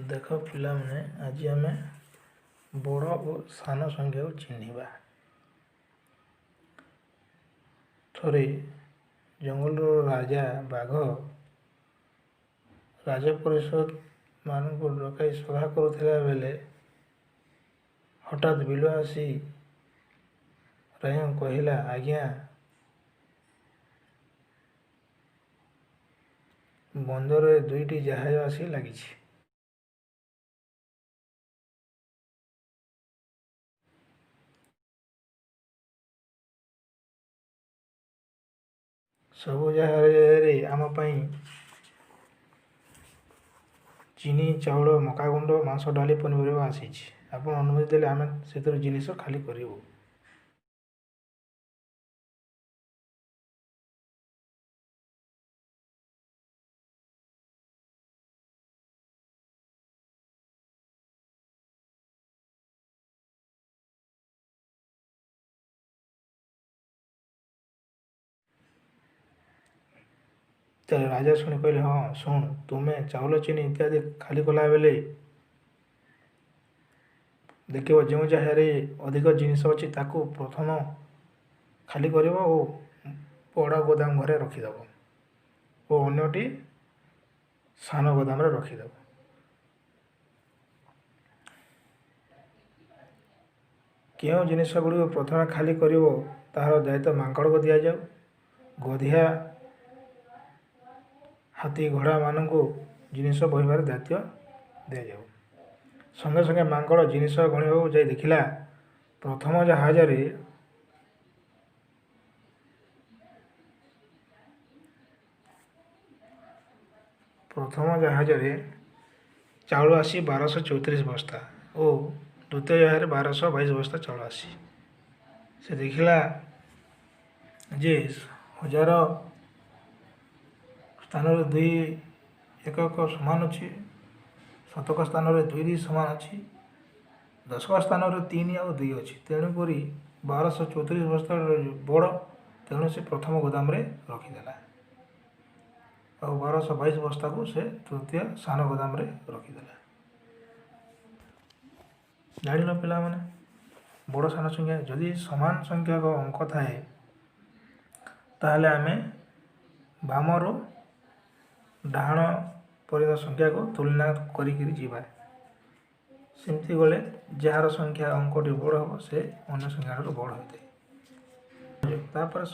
ଦେଖ ପିଲାମାନେ, ଆଜି ଆମେ ବଡ଼ ଓ ସାନ ସଂଖ୍ୟାକୁ ଚିହ୍ନିବା। ଥରେ ଜଙ୍ଗଲର ରାଜା ବାଘ ରାଜ ପରିଷଦ ମାନଙ୍କୁ ଡକାଇ ସଭା କରୁଥିଲା ବେଳେ ହଠାତ୍ ବିଲୁଆ ଆସି ରାଜାଙ୍କୁ କହିଲା, ଆଜ୍ଞା, ବନ୍ଦରରେ ଦୁଇଟି ଜାହାଜ ଆସି ଲାଗିଛି। ସବୁ ଜାହାଜରେ ଆମ ପାଇଁ ଚିନି, ଚାଉଳ, ମକା ଗୁଣ୍ଡ, ମାଂସ, ଡାଲି, ପନିପରିବା ଆସିଛି। ଆପଣ ଅନୁମତି ଦେଲେ ଆମେ ସେଥିରୁ ଜିନିଷ ଖାଲି କରିବୁ। ରାଜା ଶୁଣି କହିଲେ, ହଁ ଶୁଣ, ତୁମେ ଚାଉଳ, ଚିନି ଇତ୍ୟାଦି ଖାଲି କଲାବେଳେ ଦେଖିବ ଯେଉଁ ଜାହାଜରେ ଅଧିକ ଜିନିଷ ଅଛି ତାକୁ ପ୍ରଥମ ଖାଲି କରିବ ଓ ବଡ଼ ଗୋଦାମ ଘରେ ରଖିଦେବ ଓ ଅନ୍ୟଟି ସାନ ଗୋଦାମରେ ରଖିଦେବ। କେଉଁ ଜିନିଷ ଗୁଡ଼ିକୁ ପ୍ରଥମେ ଖାଲି କରିବ ତାହାର ଦାୟିତ୍ୱ ମାଙ୍କଡ଼କୁ ଦିଆଯାଉ। ଗଧିଆ, ହାତୀ, ଘୋଡ଼ାମାନଙ୍କୁ ଜିନିଷ ବୋହିବାର ଦାୟିତ୍ୱ ଦିଆଯାଉ। ସଙ୍ଗେ ସଙ୍ଗେ ମାଙ୍କଡ଼ ଜିନିଷ ଗଣିବାକୁ ଯାଇ ଦେଖିଲା, ପ୍ରଥମ ଜାହାଜରେ ଚାଉଳ ଆସି 1234 ବସ୍ତା ଓ ଦ୍ୱିତୀୟ ଜାହାଜରେ 1222 ବସ୍ତା ଚାଉଳ ଆସି। ସେ ଦେଖିଲା ଯେ ହଜାର ସ୍ଥାନରେ 2 ଏକକ ସମାନ ଅଛି, ଶତକ ସ୍ଥାନରେ 2 2 ସମାନ ଅଛି, ଦଶକ ସ୍ଥାନରେ 3 ଆଉ 2 ଅଛି। ତେଣୁକରି 1234 ବସ୍ତା ବଡ଼, ତେଣୁ ସେ ପ୍ରଥମ ଗୋଦାମରେ ରଖିଦେଲା ଆଉ 1222 ବସ୍ତାକୁ ସେ ତୃତୀୟ ସାନ ଗୋଦାମରେ ରଖିଦେଲା। ଜାଣିଲ ପିଲାମାନେ, ବଡ଼ ସାନ ସଂଖ୍ୟା ଯଦି ସମାନ ସଂଖ୍ୟକ ଅଙ୍କ ଥାଏ ତାହେଲେ ଆମେ ବାମରୁ ଡାହାଣ ପର୍ଯ୍ୟନ୍ତ ସଂଖ୍ୟାକୁ ତୁଳନା କରିକିରି ଯିବା। ସେମିତି ଗଲେ ଯାହାର ସଂଖ୍ୟା ଅଙ୍କଟି ବଡ଼ ହେବ ସେ ଅନ୍ୟ ସଂଖ୍ୟାଠାରୁ ବଡ଼ ହୋଇଥାଏ। ତାପରେ